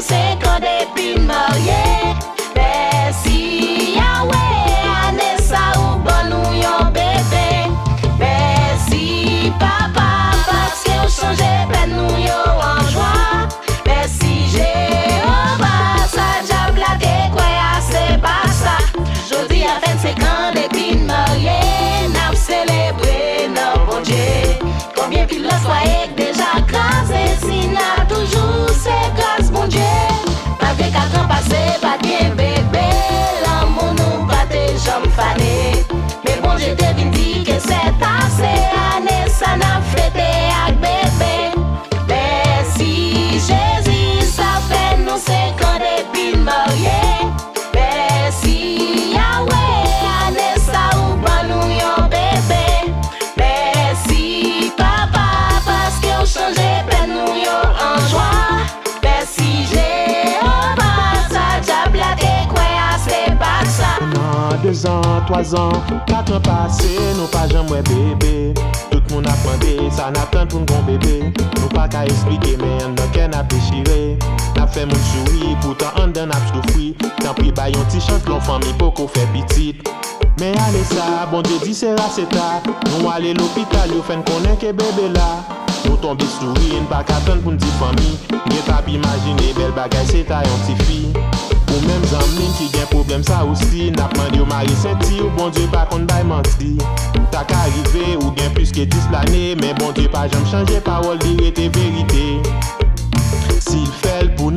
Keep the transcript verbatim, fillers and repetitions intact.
Senk an depi n marye. Mèsi Yawe, ane sa ou ban nou yon bebe. Mèsi Papa, paske w chanje pèn nou yo an jwa. Mèsi Jewova, sa dyab la te kwè a se pa sa. Jodi a vennsenk an depi n marye, n ap selebre nan Bondye. Konbyen pil lòt fwaye k deja kraze, si n ap toujou se gras Bondye. Malgre kat an pase, pa t gen bebe, lanmou nou pa te janm fane. Men Bondye te vin di ke sètase, ane sa n ap fete ak bebe. Mèsi Jezi, sa fè nou senk an depi n marye. Mèsi Yawe, ane sa ou ban nou yon bebe. Mèsi Papa, paske w chanje pèn nou yo an jwa. Mèsi Jewova, sa dyab la te kwè a se pa sa. Nan dezan, twazan, katran pase, nou pa janm wè bebe. Tout moun ap mande sa n ap tann pou n gon bebe. Nou pa ka esplike, men anndan kè n ap dechire. N ap fè moun souri, poutan anndan n ap soufri. Tanpri bay yon ti chans, lè yon fanmi poko fè pitit. Men ane sa, Bondye di se raseta. Nou ale lopital, yo fè n konnen ke bebe la. Nou tonbe souri, n pa ka tann pou n di fanmi. Gen t ap imajine bèl bagay, se ta yon tifi. Ou menm zanmi m ki gen pwoblèm sa osi, n ap mande w mare senti w, Bondye pa konn bay manti. Sa ka rive, ou gen plis ke dis lane, men Bondye pa janm chanje pawòl, li rete verite. Si l fè l pou